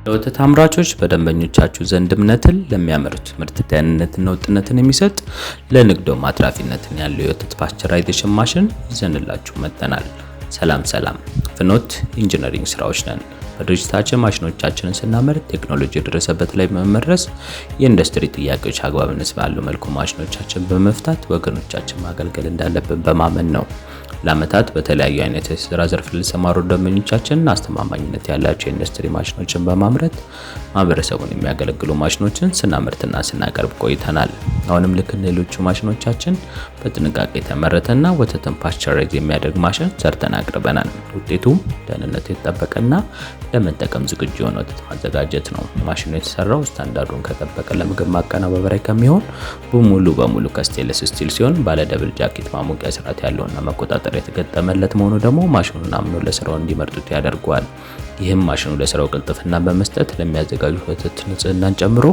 ለወተት አምራቾች በደንበኞቻችሁ ዘንድ እምነትን፣ ለሚያመርቱት ምርት ደህንነትና ወጥነትን የሚሰጥ፣ ለንግዶ አትራፊነትን ያለው የወተት pasteurization ማሽን ይዘንላችሁ መጥተናል። ሰላም ሰላም፣ ፍኖት ኢንጂነሪንግ ስራዎች ነን። በድርጅታችን ማሽኖቻችንን ስናመርት ቴክኖሎጂ የደረሰበት ላይ በመድረስ፣ የኢንዱስትሪ ጥያቄዎች አግባብነት ባለው መልኩ ማሽኖቻችን በመፍታት ወገኖቻችን ማገልገል እንዳለብን በማመን ነው። ለዓመታት በተለያዩ አይነት የስራ ዘርፍ ለተሰማሩ ደንበኞቻችን አስተማማኝነት ያላቸው የኢንዱስትሪ ማሽኖችን በማምረት ማህበረሰቡን የሚያገለግሉ ማሽኖችን ስናመርትና ስናቀርብ ቆይተናል። አሁንም ልክ እንደ ሌሎቹ ማሽኖቻችን በጥንቃቄ የተመረተና ወተትን pasteurize የሚያደርግ ማሽን ሰርተን አቅርበናል። ውጤቱም ደህንነቱ የተጠበቀና ለመጠቀም ዝግጁ የሆነ ወተት ማዘጋጀት ነው። ማሽኑ የተሰራው ስታንዳርዱን ከጠበቀ ለምግብ ማቀነባበሪያ ከሚሆን ሙሉ በሙሉ ከ stainless steel ሲሆን፣ ባለ double jacket ማሞቂያ ስርዓት ያለውና መቆጣጠሪያ የተገጠመለት መሆኑ ደግሞ ማሽኑን አምኖ ለስራው እንዲመርጡት ያደርገዋል። ይህም ማሽኑ ለስራው ቅልጥፍና በመስጠት ለሚያዘጋጁት ወተት ንጽህናን ጨምሮ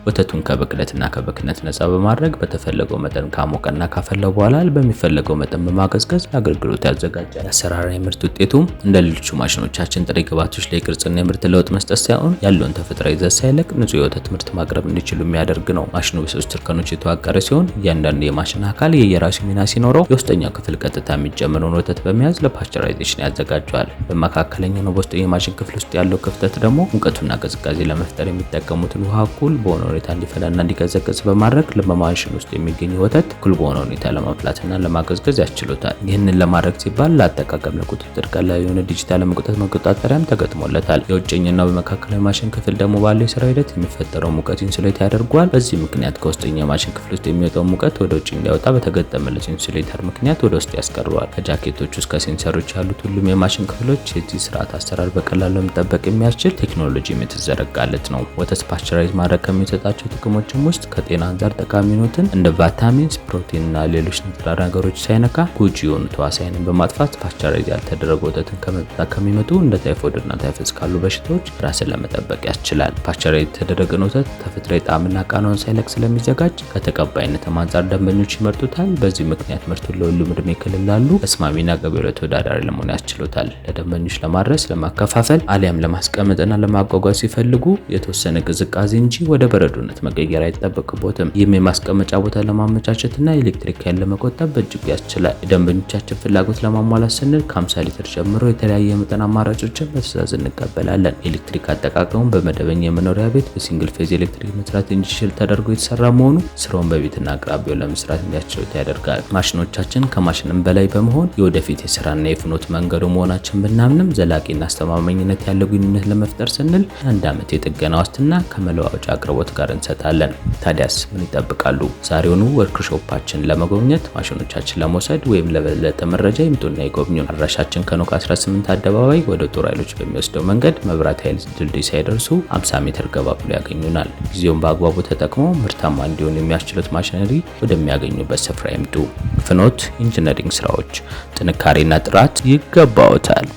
ወተቱን ከብክለትና ከብክነት ነፃ በማድረግ በተፈለገው መጠን ካሞቀና ካፈላው በኋላ በሚፈለገው መጠን በማቀዝቀዝ ለአገልግሎት ያዘጋጃል። አሰራር የምርት ውጤቱም እንደ ሌሎቹ ማሽኖቻችን ጥሬ ግብዓቶች ላይ ቅርጽና የምርት ለውጥ መስጠት ሳይሆን ያለውን ተፈጥሯዊ ይዘት ሳይለቅ ንጹህ የወተት ምርት ማቅረብ እንዲችሉ የሚያደርግ ነው። ማሽኑ በሶስት እርከኖች የተዋቀረ ሲሆን፣ እያንዳንዱ የማሽን አካል የየራሱ ሚና ሲኖረው፣ የውስጠኛው ክፍል ቀጥታ የሚጨምረውን ወተት በመያዝ ለ pasteurization ያዘጋጀዋል። በመካከለኛው ነው በውስጠኛው የማሽን ክፍል ውስጥ ያለው ክፍተት ደግሞ ሙቀቱና ቅዝቃዜ ለመፍጠር የሚጠቀሙትን ውሃ እኩል በሆነ ሁኔታ እንዲፈላና እንዲቀዘቅዝ በማድረግ በማሽን ውስጥ የሚገኝ ወተት እኩል በሆነ ሁኔታ ለማፍላትና ለማቀዝቀዝ ያስችሉታል። ይህንን ለማድረግ ሲባል ለአጠቃቀም ለቁጥጥር ቀላል የሆነ ዲጂታል ሙቀት መቆጣጠሪያም ተገጥሞለታል። የውጨኛና በመካከለኛው ማሽን ክፍል ደግሞ ባለው የስራ ሂደት የሚፈጠረው ሙቀት insulate ያደርገዋል። በዚህ ምክንያት ከውስጠኛው የማሽን ክፍል ውስጥ የሚወጣው ሙቀት ወደ ውጭ እንዳይወጣ በተገጠመለት insulator ምክንያት ወደ ውስጥ ያስቀረዋል። ከጃኬቶች እስከ sensor ኦች ያሉት ሁሉም የማሽን ክፍሎች የዚህ ስርዓት አሰራር በቀላሉ ለመጠበቅ የሚያስችል ቴክኖሎጂም የተዘረጋለት ነው። ወተት pasteurize ማድረግ ከሚሰጣቸው ጥቅሞችም ውስጥ ከጤና አንጻር ጠቃሚ የሆኑትን እንደ ቫይታሚንስ፣ ፕሮቲን እና ሌሎች ንጥረ ነገሮች ሳይነካ ጎጂ የሆኑ ተዋሳይንን በማጥፋት pasteurize ያልተደረገ ወተትን ከመጠጣት ከሚመጡ እንደ ታይፎይድ እና ታይፈስ ካሉ በሽታዎች ራስን ለመጠበቅ ያስችላል። Pasteurize የተደረገን ወተት ተፈጥሯዊ ጣዕምና ቃናውን ሳይለቅ ስለሚዘጋጅ ከተቀባይነትም አንጻር ደንበኞች ይመርጡታል። በዚህ ምክንያት ምርቱን ለሁሉም እድሜ ክልል ላሉ ተስማሚና ገበያው ላይ ተወዳዳሪ ለመሆን ያስችሉታል። ለደንበኞች ለማድረስ፣ ለማከፋፈል አሊያም ለማስቀመጥና ለማጓጓዝ ሲፈልጉ የተወሰነ ቅዝቃዜ እንጂ ወደ በረዶነት መቀየር አይጠበቅቦትም። ይህም የማስቀመጫ ቦታ ለማመቻቸትና የኤሌክትሪክ ኃይል ለመቆጠብ በእጅጉ ያስችላል። የደንበኞቻችን ፍላጎት ለማሟላት ስንል ከ50 ሊትር ጀምሮ የተለያየ የመጠን አማራጮችን በትዕዛዝ እንቀበላለን። የኤሌክትሪክ አጠቃቀሙን በመደበኛ የመኖሪያ ቤት በ single phase ኤሌክትሪክ መስራት እንዲችል ተደርጎ የተሰራ መሆኑ ስራውን በቤትና አቅራቢያው ለመስራት እንዲያስችሉት ያደርጋል። ማሽኖቻችን ከማሽንም በላይ በመሆን የወደፊት የስራና የፍኖት መንገዱ መሆናችን ብናምንም፣ ዘላቂና አስተማማኝነት ያለው ግንኙነት ለመፍጠር ስንል 1 ዓመት የጥገና ዋስትና ከመለዋወጫ አቅርቦት ጋር እንሰጣለን። ታዲያስ ምን ይጠብቃሉ? ዛሬውኑ ወርክሾፓችን ለመጎብኘት፣ ማሽኖቻችን ለመውሰድ ወይም ለበለጠ መረጃ ይምጡና ይጎብኙን። አድራሻችን ከኖክ 18 አደባባይ ወደ ጦር ኃይሎች በሚወስደው መንገድ መብራት ኃይል ድልድይ ሳይደርሱ 50 ሜትር ገባ ብሎ ያገኙናል። ጊዜውን በአግባቡ ተጠቅመው ምርታማ እንዲሆኑ የሚያስችሉት ማሽነሪ ወደሚያገኙበት ስፍራ ይምጡ። ፍኖት ኢንጂነሪንግ ስራዎች፣ ጥንካሬና ጥራት ይገባዎታል።